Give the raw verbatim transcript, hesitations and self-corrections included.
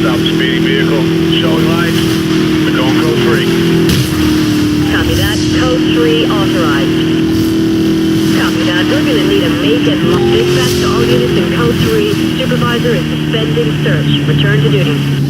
Stop speeding vehicle. Showing lights. We're going code three. Copy that. Code three authorized. Copy that. We're gonna need a make and mo-, dispatch to all units in code three. Supervisor is suspending search. Return to duty.